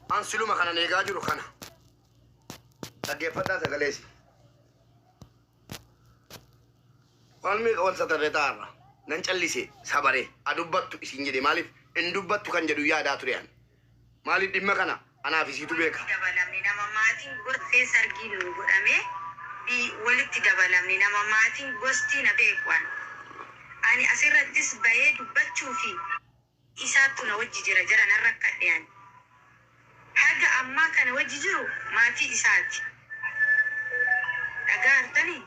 An siluma kanan eegaa jiru kana. Dhaggeeffadhaa sagalee isii. Waan meeqa wal satarree taa'arra. Nan callise sabare a dubbattu isiin jedhe maaliif hin dubbattu kan jedhu yaadaa ture an. Maaliif dhimma kana anaaf isiitu beeka. Dabalamne nama maatiin gorsee sargiin nuu godhame B walitti dabalamne nama maatiin gostii na beeku an Ani asirrattis bayee dubbachuufi isaattu na wajji jira jara nan rakkadhe ani haga ammaa kana wajji jiru maatii isaati dhagaa artanii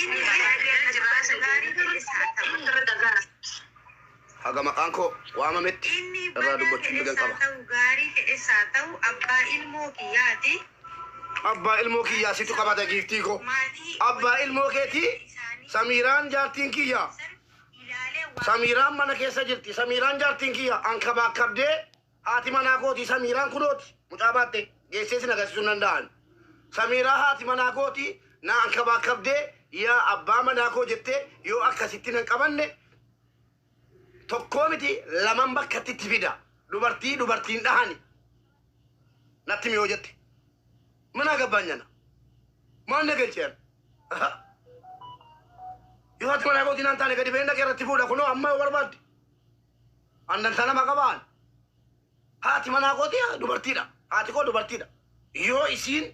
inni gaarii fedhes haa ta'u. Haga maqaan koo waamametti Inni irraa badaa dubbachuu fedhes mirgan haa qaba. ta'u gaarii fedhes haa ta'u abbaa ilmoo kiyyaati. Abbaa ilmoo kiyyaa situ qabata giiftii koo. Maatii Abbaa ilmoo keetii isaanii Samiiraan jaartiin kiyya. san ilaalee waan Samiiraan mana keessa jirti. Samiiraan jaartiin kiyya ankabaakkabdee haati manaa kooti. Samiiraan kunooti mucaa baatte geessee sin agarsiisuu hin danda'an. Samiiraa haati manaa kooti na ankabaakkabdee yaa abbaa manaa koo jettee yoo akkasitti nan qabanne tokkoo miti laman bakkatti itti fida. Dubartii dubartiin dhahani natti miyoo jette. Mana gabbaanyana. Maal na galcheera? Yoo haati manaa kootii naan taane gadi ba'een dhaqee irratti fuudha kunoo amma yoo barbaadde. Annan nama qabaan. Haati manaa kootii dubartiidha. Haati koo dubartiidha. Yoo isiin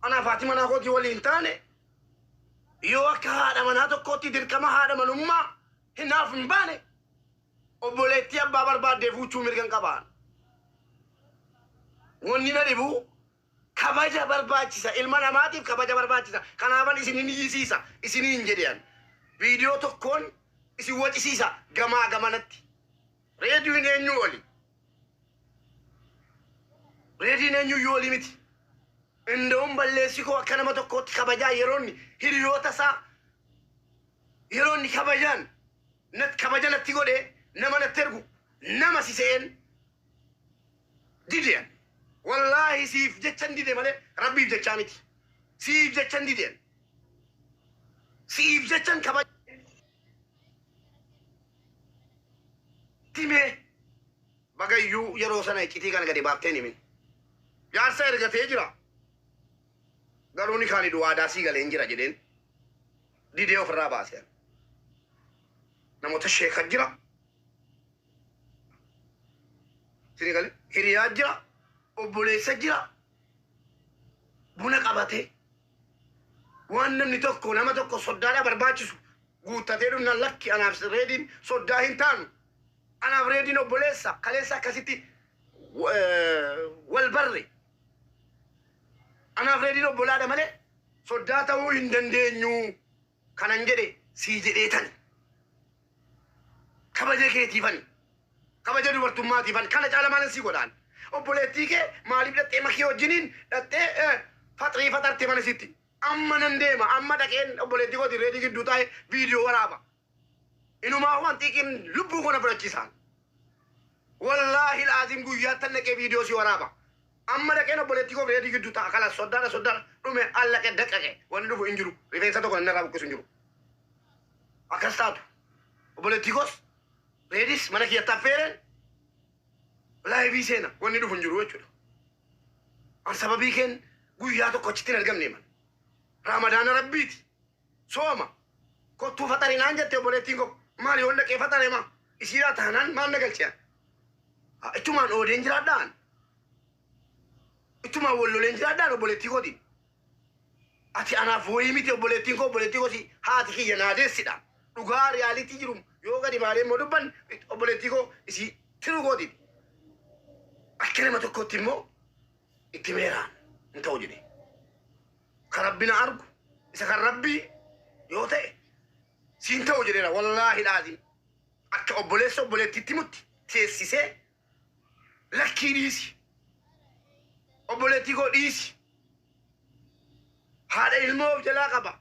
anaaf haati manaa kootii waliin taane yoo akka haadha manaa tokkootti dirqama haadha manummaa hinaaf hin baane obboleettii abbaa barbaaddee fuuchuu mirgan qabaan. Wanni na dhibu kabaja barbaachisa. Ilma namaatiif kabaja barbaachisa. Kanaafan isin hin iyyisiisa. Isiniin jedhe an. Viidiyoo tokkoon isin wacisiisa gamaa gamanatti. Reediyoon eenyuu oli? Reediyoon eenyuyyuu oli miti. Inda'uun balleessi koo akka nama tokkootti kabajaa yeroo inni hiriyoota isaa yeroo inni kabajaan nat kabaja natti godhee nama natti ergu nama si se'een dide an. Wallaahi siif jechan dide malee rabbiif jechaa miti. Siif jechan dide an. Siif jechan kabaja timee bagayyuu yeroo sana iccitii kana gadi baaftee hin himin. Jaarsa ergatee jira. Garuu ni kaani du'aadaa sii galeen jira jedheen didee ofirraa baase. Namoota sheeka jira. Sini gale hiriyaa jira. Obboleessa jira. Buna qabatee waan namni tokko nama tokko soddaadhaa barbaachisu guuttatee dhumnaan lakki anaaf reediin soddaa hin taanu. Anaaf reediin obboleessa kaleessa akkasitti wal barre. Anaaf reediin obbolaadha malee soddaa ta'uu hin dandeenyu. Kanan jedhe sii jedheetani. Kabaja keetiifani. Kabaja dubartummaatiifani. Kana caala maalin sii godhaan? Obboleettii kee maaliif dhaxxee makii wajjiniin dhaxxee faxrii faxarte mana sitti. Amma nan deema. Amma dhaqeen obboleettii kootiin reedii gidduu taa'e viidiyoo waraaba. Inumaa waan xiiqiin lubbuu koo na fudhachiisaan. Wallaahi laazim guyyaattan dhaqee viidiyoo si waraaba. Amma dhaqeen obboleettii koo reedii gidduu taa'a. Kalas soddaadha soddaadha dhume allaqe daqaqe wanni dhufu hin jiru. Rifeensa tokko namni irraa buqqisu hin jiru. Akkas taatu. Obboleettii koos reedis mana kiyyatti affeereen laayivii seena wanni dhufu hin jiru jechuudha. An sababii keen guyyaa tokko achitti hin argamne man. Ramadaana rabbiiti. Sooma. Kottuu faxari naan jette obboleettiin koo. Maali yoon dhaqee faxare maa? Isiidhaa taanaan maal na galche an? Ittumaan oodeen jiraadhaa an? Ittumaan wal loleen jiraadhaa an obboleettii kootiin? Ati anaaf wayii miti obboleettiin koo obboleettii kooti haati kiyya naa deessidha. Dhugaa riyaalitii jiru yoo gadi baanee immoo dubban obboleettii koo isii tiruu kootiiti. Akka nama tokkootti immoo itti meeraan hin ta'u jedhe. Kan rabbi na argu isa kan rabbii yoo ta'e siin ta'u jedheera wallaahi laazim. Akka obboleessa obboleettiitti mutti teessisee lakkii dhiisi. Obboleettii koo dhiisi. Haadha ilmoo of jalaa qaba.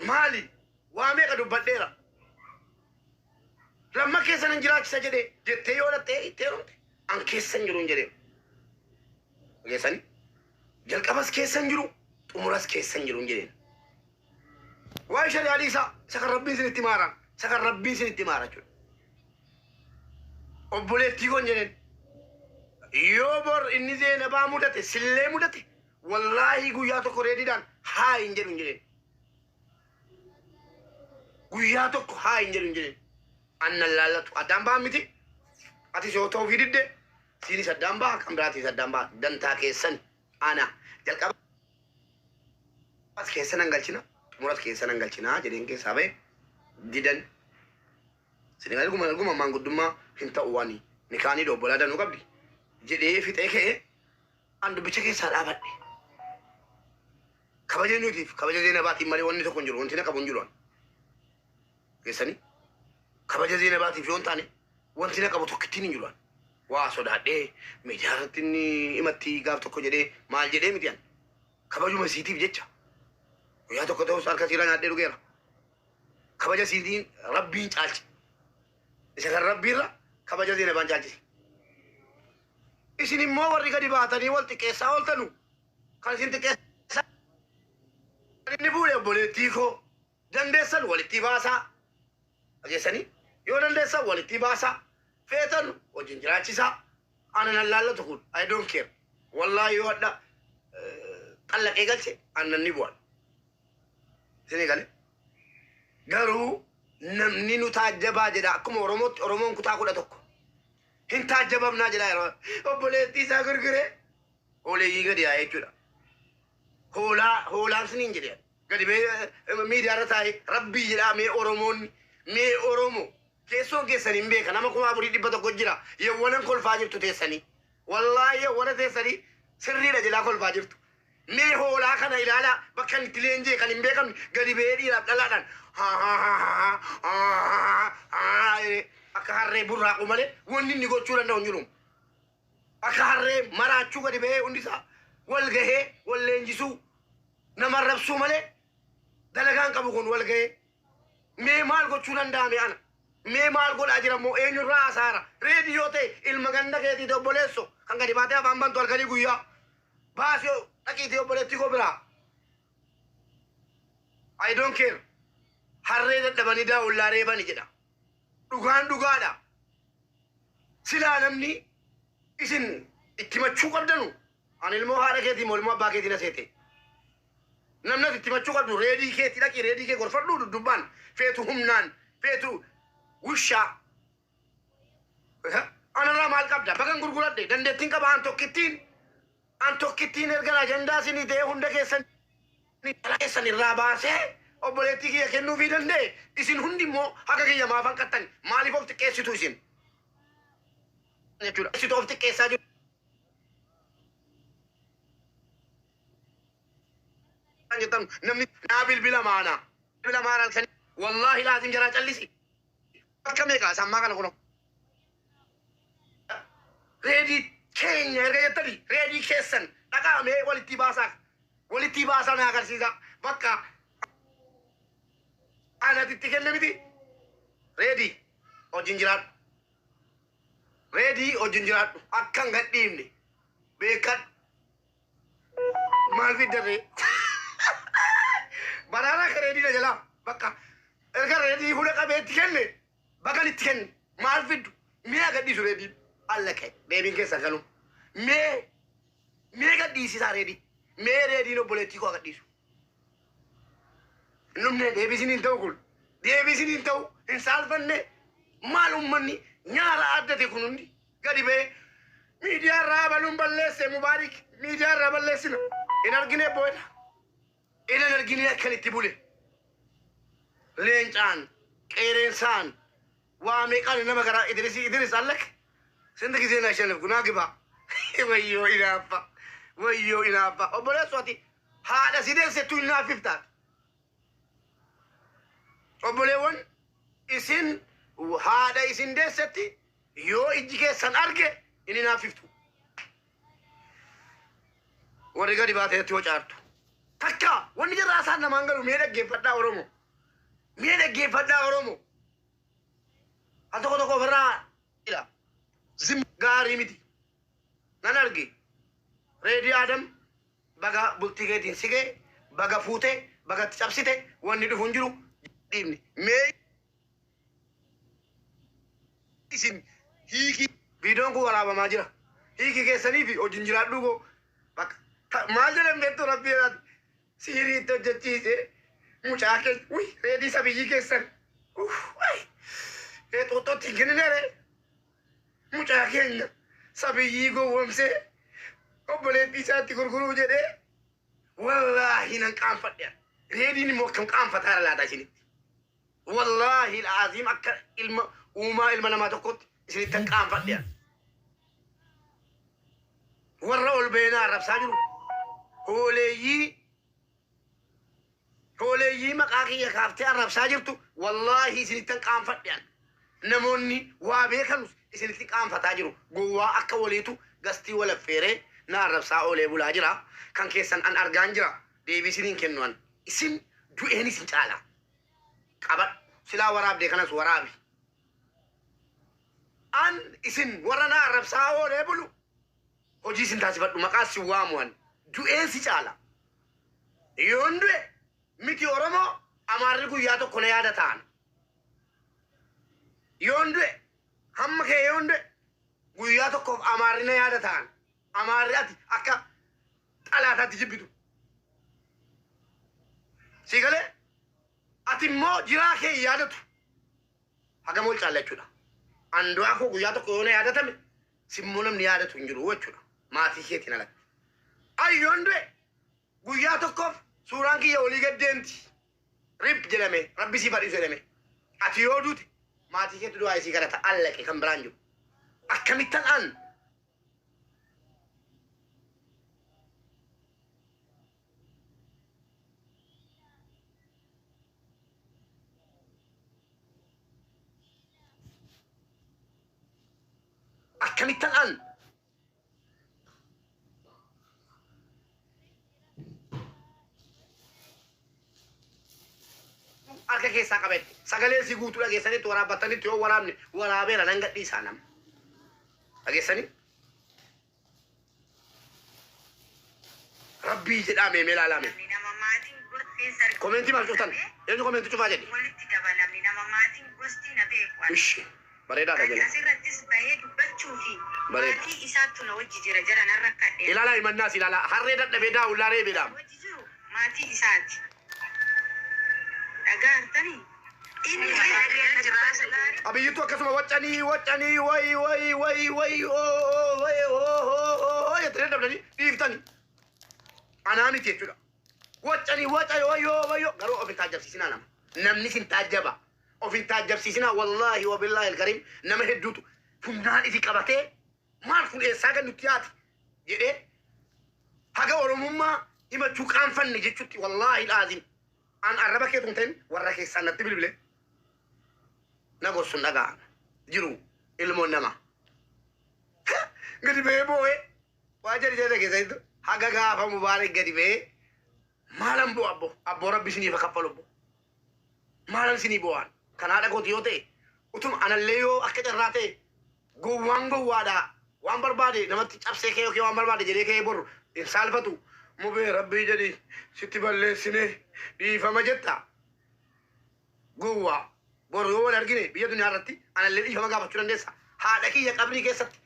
Maali? Waa meeqa dubbadheera. Lamma keessa nan jiraachisa jedhee jettee yoo dhattee itti heerumte an keessa hin jiru hin jedhee. Dhageessanii? Jalqabas keessa hin jiru, xumuras keessa hin jiru hin jedheen. Waa'ee shari'aa dhiisaa isa kan rabbiin isinitti maara isa kan rabbiin isinitti maara jechuudha. Obboleettii koo hin jedheen. Yoo bor inni Zeenabaa mudate sillee mudate wallaahi guyyaa tokko reediidhaan haa hin jedhu hin jedheen. Guyyaa tokko haa hin jedhu hin jedheen. Annan laallatu addaan ba'a miti. Atis yoo ta'uu fi didde siinis addaan ba'a kan biraatiis addaan ba'a dantaa keessan ana jalqaba as keessa nan galchina xumuras keessa nan galchina jedheen keessaa ba'e didan. Sinigaa dhuguma dhuguma maanguddummaa hin ta'u waan nikaanii obbolaa danuu qabdi jedhee fixee ka'ee an dubbicha keessaa dhaabadhe. Kabaja nuutiif kabaja Zeenabaatiin malee wanni tokko hin jiru wanti na qabu hin jiru. Keessanii kabaja Zeenabaatiif yoo hin taane wanti na qabu tokkittiin hin jiru. Waa sodaadhee miidiyaa irratti inni himatti gaaf tokko jedhee maal jedhee miti an. Kabajuma isiitiif jecha. Guyyaa tokko ta'us harka isiirraa nyaadhee dhugeera. Kabaja isiitiin Rabbiin caalchi. Isa kan Rabbiirra kabaja Zeenabaan caalchise. Isin immoo warri gadi baatanii wal xiqqeessaa ooltanu kan isin xiqqeessaa inni fuudhe obboleettii koo dandeessan walitti baasaa dhageessanii yoo dandeessan walitti baasaa feetan wajjin jiraachisaa ana nan laallatu kun I don't care wallaahi yoo hadha xallaqee galche annan ni bu'an isinii gale garuu namni nu taajjabaa jedha akkuma Oromootti Oromoon kutaa 11 hin taajjabamnaa jedha yeroo obboleettii isaa gurguree hooleeyyii gadi yaa'ee jechuudha. Hoolaa hoolaan siniin jedhe gadi mee miidiyaa irra taa'ee rabbii jedhaa mee Oromoonni mee Oromoo keessoon keessan hin beeka nama 4100 jira yawwanan kolfaa jirtu teessanii wallaahi yawwana teessanii sirriidha jedhaa kolfaa jirtu. Mee hoolaa kana ilaalaa bakka inni itti leenji'e kan hin beekamne gadi ba'ee dhiiraaf dhalaadhaan akka harree burraaqu malee wanni inni gochuu danda'u hin jiru. Akka harree maraachuu gadi ba'ee hundi isaa wal gahee wal leenjisuu nama arrabsuu malee dalagaan qabu kun wal gahee. Mee maal gochuu danda'ame ana? Mee maal godhaa jira immoo eenyurraa hasaara? Reedii yoo ta'e ilma ganda keetiiti obboleesso kan gadi baatee afaan bantu halkanii guyyaa. Baasi dhaqiitii obboleettii koo biraa. I don't care. Harree dadhabanii daawullaa reebani jedha. Dhugaan dhugaadha. Silaa namni isin itti machuu qabdanu ani ilmoo haadha keetii moo ilmoo abbaa keetii na seete. Namni ati itti machuu qabdu reedii keetii dhaqii reedii kee gorfadhuu duddubbaan feetu humnaan feetu wushaa. Anarraa maal qabda? Bagan gurguradhe dandeettiin qaba an tokkittiin an tokkittiin ergan ajandaa isinii ta'ee hunda keessan keessan irraa baasee obboleettii kiyya kennuufii danda'e isin hundi immoo haga kiyya maaf hanqattan maaliif of xiqqeessitu isin jechuudha. Situ of xiqqeessaa jiru. Jettan namni naa bilbila maana bilbila maana halkanii wallaahi laazim jaraa callisi bakka meeqa sammaa kana kunoo. Reedii keenya erga jettanii reedii keessan dhaqaa mee walitti baasaa walitti baasaa na agarsiisa bakka anati itti kenne miti reedii wajjin jiraadhu reedii wajjin jiraadhu akka hin gadhiifne beekadhu maal fiddarree baraaraa akka reedii na jalaa bakka erga reedii hunda qabee itti kenne bagan itti kenne maal fiddu mee agadhiisu reediin allaqe deebiin keessan kanu mee mee gadhiisisaa reedii mee reediin obboleettii koo agadhiisu hin dhumne deebisiin hin ta'u kun deebisiin hin ta'u hin saalfanne maal ummanni nyaara addate kun hundi gadi ba'ee miidiyaa irraa baluun balleesse mubaarik miidiyaa irraa balleessina hin argine booda hin argine akkan itti bule leencaan qeereensaan waa meeqaan nama garaa Idrisii Idris allak ስንት ጊዜ ነው ያሸነፍኩ? ና ግባ። ወዮ inaaffa wayyoo inaaffa obboleessu ati haadha si deessettu hinaaffiftaat obboleewwan isin haadha isin deessetti yoo ijji keessan arge hin hinaaffiftu warri gadi baateetti wacaartu takka wanni jarraa isaan namaan galu mee dhaggeeffadhaa Oromoo mee dhaggeeffadhaa Oromoo al tokko tokko ofirraa jira zim gaarii miti nan arge reedii Adam baga bultii keetiin sigee baga fuutee baga itti cabsite wanni dhufu hin jiru dhiibne mee isin hiikii viidiyoon kun waraabamaa jira Hiiki keessanii fi hojiin jiraadhuu koo bakka maal jedhan beektu rabbii siirii itti hojjechiise mucaa keessa uy reedii sabiyyii keessan xuuxxootti hin kennineere mucaa keenya sabiyyii gowwomsee obboleettii isaatti gurguruu jedhee wallaahi nan qaanfadhe. Reediin immoo akkam qaanfataa laata isinitti? Wallaahi alaaziim akka ilma uumaa ilma namaa tokkotti isinitti kan qaanfadhe. Warra ol beenaa arrabsaa jiru. Hooleeyyii hooleeyyii maqaa kiyya kaaftee arrabsaa jirtu wallaahi isinitti kan qaanfadhe. Namoonni waa beekanus isinitti qaanfataa jiru. Gowwaa akka waliitu gastii walaffeeree na arrabsaa oolee bulaa jira. Kan keessan an argaan jira. Deebii isiniin kennu an. Isin du'een isin caala. Qabadhu. Silaa waraabdee kanas waraabi. An isin warra na arrabsaa oolee bulu hojii isin taasifadhu maqaa si waamu an du'een si caala. Yoon du'e miti Oromoo Amaarri guyyaa tokko na yaada ta'an. Yoon du'e hamma kee yoon du'e guyyaa tokkoof Amaarri na yaada ta'an. Amaarri ati akka xalaataatti jibbitu. Si galee ati immoo jiraa kee hin yaadatu. Hagam ol caalla jechuudha. An du'aa koo guyyaa tokko yoo na yaadatame simmoo namni yaadatu hin jiru jechuudha. Maatii keetiin alatti. Ay yoon du'e guyyaa tokkoof suuraan kiyya olii gad deemti. Rib jedhame rabbi sii fadhiisu jedhame. Ati yoo duute maatii keetu du'aa isii kadhata allaqe kan biraan jiru. Akkamittan an akkamittan an harka keessaa qabette sagalee si guutuu dhageessanitti waraabbattanitti yoo waraabne waraabeera nan gadhiisaa nama. Dhageessanii? Rabbii jedhaa meemee ilaalame. Nama maatiin gorsee sargii Komentii maal cuftan? Eenyu komentii cufaa jedhi? walitti dabalamne nama maatiin gosti na beeku. Ishi bareedaadha Ani jedha. asirrattis bahee dubbachuu fi Bareeda. maatii isaattu na wajji jira jara nan rakkadhe. Ilaalaa himannaas ilaalaa harree dadhabee daawullaa reebeedhaam. Wajji jiru maatii isaati. Dhagaa artanii? Inni Abiyyittu akkasuma waccanii waccanii wayi wayi wayi wayi oo wayi oo oo oo jettanii dadhabdanii dhiiftanii. Anaa miti jechuudha. Waccanii waccanii wayyoo wayyoo garuu of hin taajjabsiisinaa nama. Namni sin taajjaba. Of hin taajjabsiisinaa wallaahi wabillaahi alkariim nama hedduutu funyaan isi qabatee maal kun eessaa gad nutti yaati jedhee haga oromummaa himachuu qaanfanne jechuutti wallaahi laazim. An arraba keetu hin ta'in warra keessaan natti bilbile. Na gorsuun dhagaa jiru ilmoon namaa. Gadi ba'ee boo'ee waa jedhi jedhe keessatti haga gaafa mubaarak gadi ba'ee maalan bu'a abbo abboo rabbi isiniif haa kaffalu abbo maalan isinii bu'aan kan haadha kooti yoo ta'e utuma anallee yoo akka carraa ta'e gowwaan gowwaadha waan barbaade namatti cabsee kee yookiin waan barbaade jedhee kee boru hin saalfatu mubee rabbii jedhi sitti balleessine dhiifama jetta gowwaa boru yoo wal argine biyya duniyaa irratti anallee dhiifama gaafachuu dandeessa haadha kiyya qabrii keessatti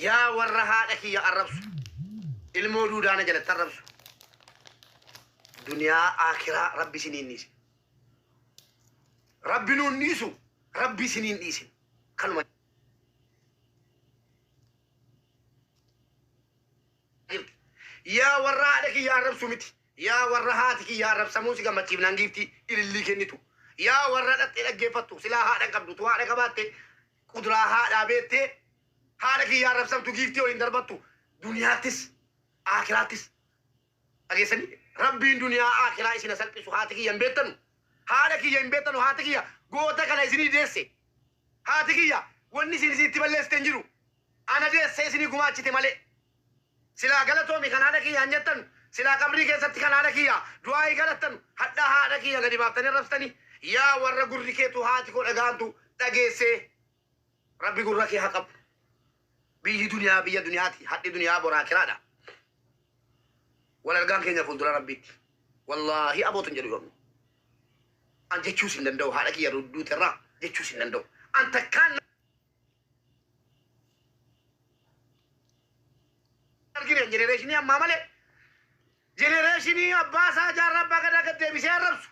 yaa warra haadha kiyya arrabsu ilmoo duudaana jalatti arrabsu duniyaa akiraa rabbi isiniin dhiise rabbi nuun dhiisu rabbi isiniin dhiisin kanuma jirti yaa warra haadha kiyya arrabsu miti yaa warra haati kiyya arrabsamuu si gammachiifnaan giiftii ilillii kennitu yaa warra dhattee dhaggeeffattu silaa haadha hin qabdu tu haadha qabaatte kuduraa haadhaa beettee haadha kiyya arrabsamtu giiftii waliin darbattu duniyaattis akiraattis dhageessanii rabbiin duniyaa akiraa isin salphisu haati kiyya hin beektanu haadha kiyya hin beektanu haati kiyya goota kana isinii deesse haati kiyya wanni isin isinitti balleessite hin jiru ana deesse isinii gumaachite malee silaa galatoomi kan haadha kiyya hin jettan silaa qabrii keessatti kan haadha kiyya du'aa hin kadhattan hadhaa haadha kiyya gadi baaftanii arrabsitanii yaa warra gurri keetu haati koo dhagaantu dhageessee rabbi gurra kee haa qabu biyyi duniyaa biyya duniyaati hadhi duniyaa boraa kiraadha wal argaan keenya fuuldura rabbiitti wallaahi abootu hin jedhu yoomnu an jechuus hin danda'u haadha kiyya duuterraa jechuus hin danda'u an takkaan Argine generation ammaa malee generation abbaa isaa Jaarraa Abbaa Gadaa gad deebisee arrabsu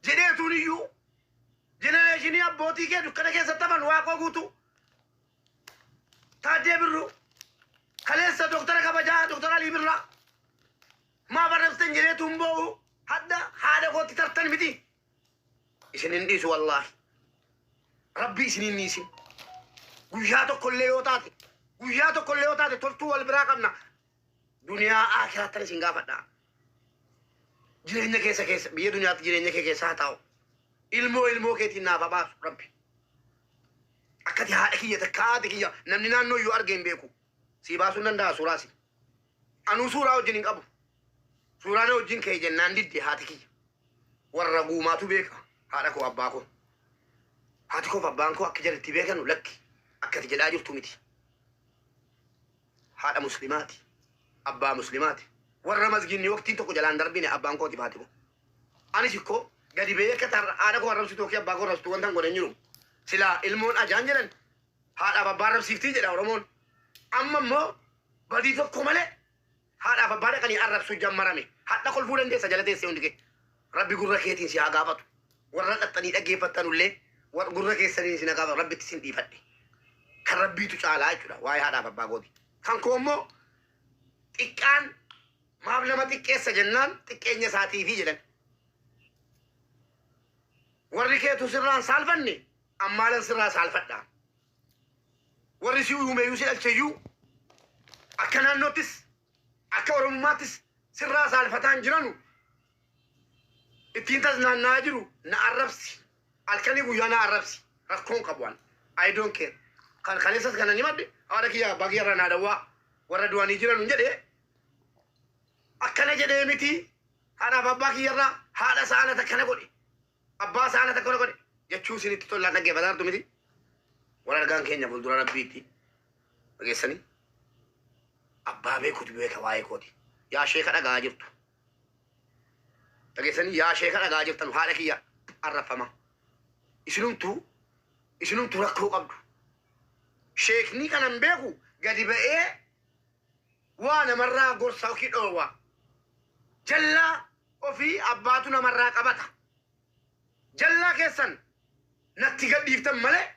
jedheetuun iyyuu, generation abbootii kee dukkana keessatti hafan, Waaqoo Guutuu, Taaddee Birruu, kaleessa Dooktara kabajaa Dooktara Alii Birraa maaf arrabsitan jedheetuun boo'u hadda haadha kootti tartan miti. Isin hin dhiisu, wallaahi. Rabbi isin hin dhiisin. Guyyaa tokkollee yoo taate, guyyaa tokkollee yoo taate, toltuu wal biraa qabna. Duniyaa akiraattan isin gaafadha. Jireenya keessa keessa biyya duniyaatti jireenya kee keessa haa taa'u. Ilmoo ilmoo keetiin naaf haa baasu Rabbi. Akkati haadha kiyya takka, haati kiyya namni naannoo iyyuu argee hin beeku. Sii baasuu hin danda'a suuraasi. Anuu suuraa wajjin hin qabu. Suuraa na wajjin ka'e jennaan didde haati kiyya. Warra guumaatu beeka haadha koo, abbaa koo. Haati koof abbaan koo akka jalatti beekanu lakki akkati jedhaa jirtu miti. Haadha muslimaati. Abbaa muslimaati. Warra masgiinni waqtiin tokko jalaan darbine abbaan kootiif haati koo. Anis ikkoo gadi ba'ee akka haadha koo arrabsitu yookiin abbaa koo arrabsitu wanta hin godhan jiru. Silaa ilmoon ajaan jedhan haadhaaf abbaa arrabsiiftii jedha Oromoon. Amma immoo badii tokko malee haadhaaf abbaa dhaqanii arrabsuu jammarame. Hadha kolfuu dandeessa jala teessee hundi kee. Rabbi gurra keetiin si haa gaafatu. Warra dhaxxanii dhaggeeffattanullee gurra keessaniin si haa gaafatu. Rabbitti sin dhiifadhe. Kan Rabbiitu caalaa jechuudha waa'ee haadhaaf abbaa kooti. Kan koo immoo xiqqaan maaf nama xiqqeessa jennaan xiqqeenya isaatiifi jedhan. Warri keetu sirraan saalfanne ammaalan sirraa saalfadha. Warri si uumeyyuu si dhalcheyyuu akka naannoottis akka Oromummaattis sirraa saalfataan jiranu ittiin tasnaanna'aa jiru. Na arrabsi, halkanii guyyaa na arrabsi, rakkoon qabu an. I don't care. Kan kaleessas kana ni madde haadha kiyya abbaa kiyya irraa naa dawwaa warra du'anii jiran jedhee akkana jedhee miti. Haadhaaf abbaa kiyya irraa haadha isaa anata akkana godhe, abbaa isaa anata akkana godhe jechuu isinitti tollaan dhaggeeffataa jirtu miti. Wal argaan keenya fuuldura Rabbiitti dhageessanii abbaa beekutu beeka waa'ee kooti. Yaa sheeka dhagaa jirtu. Dhageessanii, yaa sheeka dhagaa jirtan, haadha kiyya arrafama. Isinumtuu rakkoo qabdu. Sheekni kanan beeku gadi ba'ee waa namarraa gorsa yookiin dhoowwa. Jallaa ofii abbaatu namarraa qabata. Jallaa keessan natti gadhiiftan malee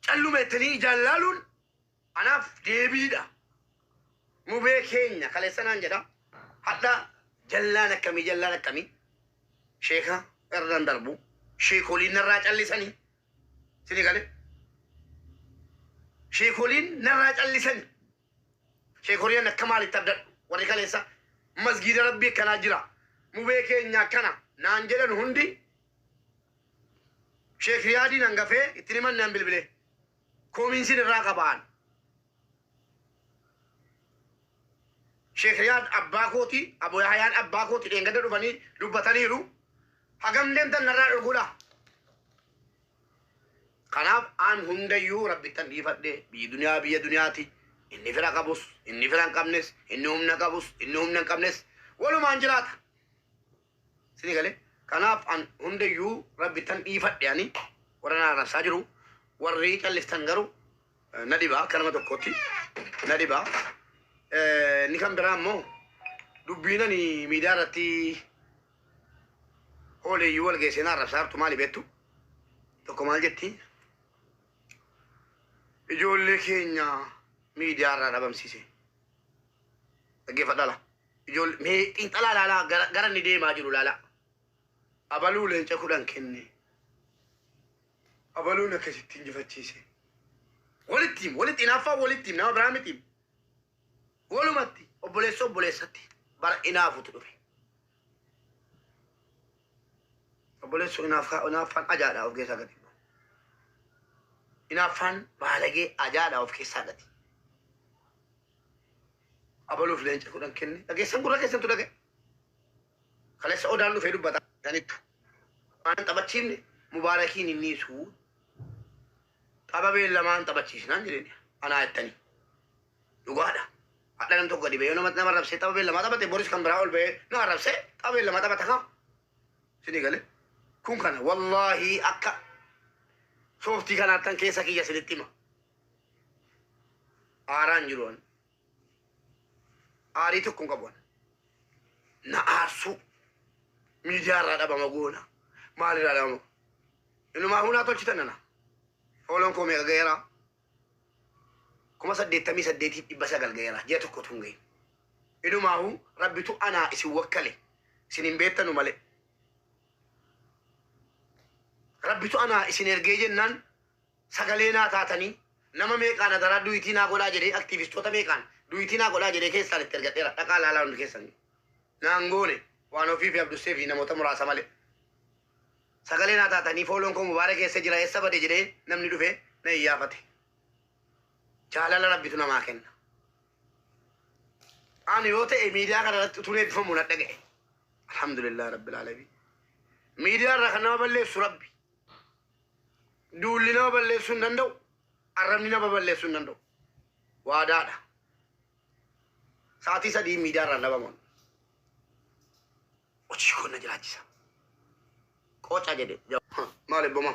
calluma jettanii ijaan laaluun anaaf deebiidha. Mubee keenya kaleessa naan jedha. Hadha jallaan akkamii, jallaan akkamii sheeka irraan darbu, sheekoliin narraa callisanii sini gale, sheekoliin narraa callisanii, sheekoliin akka maalitti abdadhu? Warri kaleessa masgiida Rabbii akkanaa jira, mubee keenya akkana naan jedhan hundi, Sheek Riyaadiin hangafee ittiin himanne, an bilbilee koomiinsin irraa qabaan. Sheek Riyaad abbaa kooti, Abu Yahayaan abbaa kooti, dheengadda dhufanii dubbataniiru. Hagam deemtan narraa dhorkuudha. Kanaaf an hundayyuu Rabbittan dhiifadhe. Biyyi duniyaa biyya duniyaati. Inni fira qabus, inni fira hin qabnes, inni humna qabus, inni humna hin qabnes walumaan jiraata. Sini galee? Kanaaf an hundayyuu Rabbittan dhiifadhe. Ani warra na arrabsaa jiru, warri calliftan garuu na dhiba, akka nama tokkootti na dhiba. Inni kan biraa immoo dubbiin ani miidiyaa irratti hooleeyyuu wal geessee na arrabsaa jirtu maali beektu? Tokko maal jetti? Ijoollee keenya miidiyaa irraa dhabamsiise. Dhaggeeffadhaa laa. Ijoollee mee xiinxalaa laalaa, gara inni deemaa jiru laalaa. Abaluu leenca 10 kenne. Abaluun akkasitti injifachiise. Walitti him, walitti hinaaffaa, walitti him, nama biraa miti him. Walumatti obboleessa obboleessatti bara inaafutu dhufe. Obboleessu hinaaffaan ajaadha of keessaa gati. Hinaaffaan baalagee ajaadha of keessaa gati. Abaluuf leenca 10 kenne. Dhageessan, gurra keessantu dhagaye. Kaleessa Odaan dhufee dubbata. Sanittu. Waan hin taphachiifne Mubaarakiin hin dhiisu. Tapha beellamaan taphachiisnaan jedheen anaa jettanii. Dhugaadha. Hadha nam tokko gadi ba'ee nama arrabsee tapha beellamaa taphate, boris kan biraa ol ba'ee nama arrabsee tapha beellamaa taphata kaa. Isinii galee? Kun kana wallaahi akka sooftii kanaattan keessa kiyya isinitti hima. Aaraan jiru an. Aarii tokko hin qabu an. Na aarsuu. Miidiyaa irraa dhabama goona. Maalirraa dhabama? Inumaa hunaa tolchitan nana. Fooloon koo meeqa ga'eera? 88,900 ga'eera. Ji'a tokkotu hin gahin. Inumaahu Rabbitu anaa isin wakkale. Isin hin beettanu malee. Rabbitu anaa isin ergee jennaan sagalee naa taatanii nama meeqaan adaraa du'itii naa godhaa jedhee, aktiivistoota meeqaan du'itii naa godhaa jedhee keessaan itti ergadheera. Dhaqaa laalaa hundi keessan. Naan goone waan ofii fi Abdussee fi namoota muraasa malee. Sagalee naa taatanii fooloon koo Mubaarek eessa jira, eessa bade jedhee namni dhufe na iyyaafate. Jaalala Rabbitu namaa kenna. Ani yoo ta'e miidiyaa kana irratti utuun eebbifamu na dhaga'e. Alhamdulillah Rabbil Aalamiin. Miidiyaa irraa kan nama balleessu Rabbi. Duulli nama balleessuu hin danda'u. Arrabni nama balleessuu hin danda'u. Waadaadha. Sa'aatii 3 miidiyaa irraa dhabaman. Hojii koo na jiraachisa. Qoca jedhe. Maal ebboma?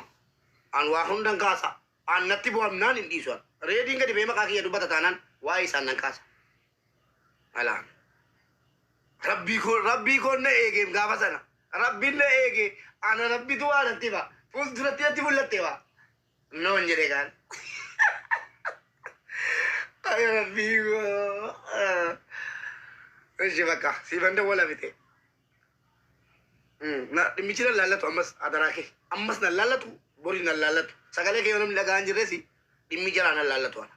An waa hundan kaasa. An natti bu'amnaan hin dhiisu an. Reediin gadi ba'ee maqaa kiyya dubbata taanaan waa'ee isaan nan kaasa. Alaan. Rabbii koo, Rabbii koon na eegeem gaafa sana. Rabbiin na eege, ana Rabbitu waa natti hima. Fuulduratti natti mul'atte waa. Noon jedhe kaan. Ay Rabbii koo. Ishi bakka siifan dawwala fite. Na dhimmichi nan laallatu ammas, adaraa kee. Ammas nan laallatu, bori nan laallatu. Sagalee kee yoo namni dhaga'aa hin jirresi dhimmi jaraa nan laallatu ana.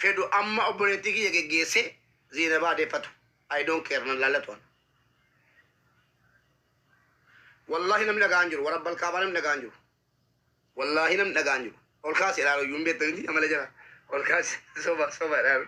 Fedhu amma obboleettii kiyya geggeessee Zeenabaa deeffatu. I don't care, nan laallatu ana. Wallahi namni dhaga'aa hin jiru. Warabbal kaabaa namni dhaga'aa hin jiru. Wallahi namni dhaga'aa hin jiru. Ol kaasi ilaalu iyyuu hin beektan miti amala jara. Ol kaasi, soba soba ilaalu.